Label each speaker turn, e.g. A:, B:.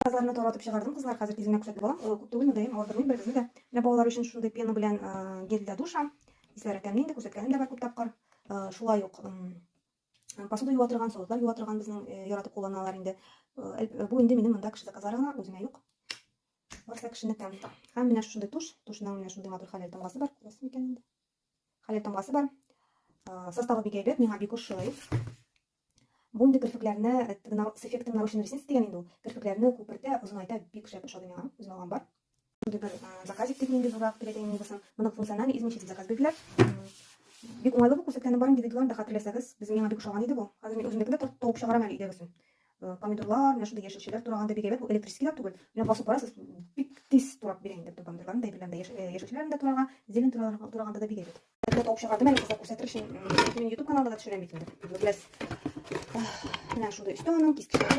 A: Заказларны таратып чыгардым, кызлар, хәзер тиз генә күрсәтеп алам. Күп түгел, мөгаен, алдырмыйм беребезне дә. Менә балалар өчен шундый пена белән гель для душа. Исләре тәмле инде, күрсәткәнем дә бар күп тапкыр. Шулай ук посуда юа торган, савытлар юа торган безнең яратып кулланалар инде. Бу инде минем монда кеше заказлары гына, үземә юк. Барысы кешенеке. Һәм менә шушындый туш, тушның менә шундый матур хәләл тамгасы бар. Күрәсез микән инде? Хәләл тамгасы бар. Составы бик әйбәт, миңа бик ошый. Бу инде керфекләрне с эффектом нарощенной ресницы дигән инде ул. Керфекләрне күпертә, озынайта, бик шәп ошады миңа. Үзем алган бар. Шундый бер заказик дип инде зуррак дип әйтәйем инде булсын. Моны функциональный измельчитель заказ бирделәр. Бик уңайлы бу, күрсәткәнем бар инде видеоларында, хәтерләсәгез, без миңа бик ошаган иде бу. Хәзер мин үземнекен дә тавып чыгарам әле өйдәгесен. Помидорлар, менә шундый яшелчәләр тураганда бик әйбәт. Бу электрический да түгел. Менә басып барасыз, бик тиз турап бирә инде помидорларны да, әйберләрне дә, яшелчәләрне дә турарга, зелень тураганда да бик әйбәт. Әллә тавып чыгардым әле, кызлар, күрсәтер өчен. Мин YouTube каналында да төшерәм бит инде. Беләсез. Менә шундый өсте аның, кискеч.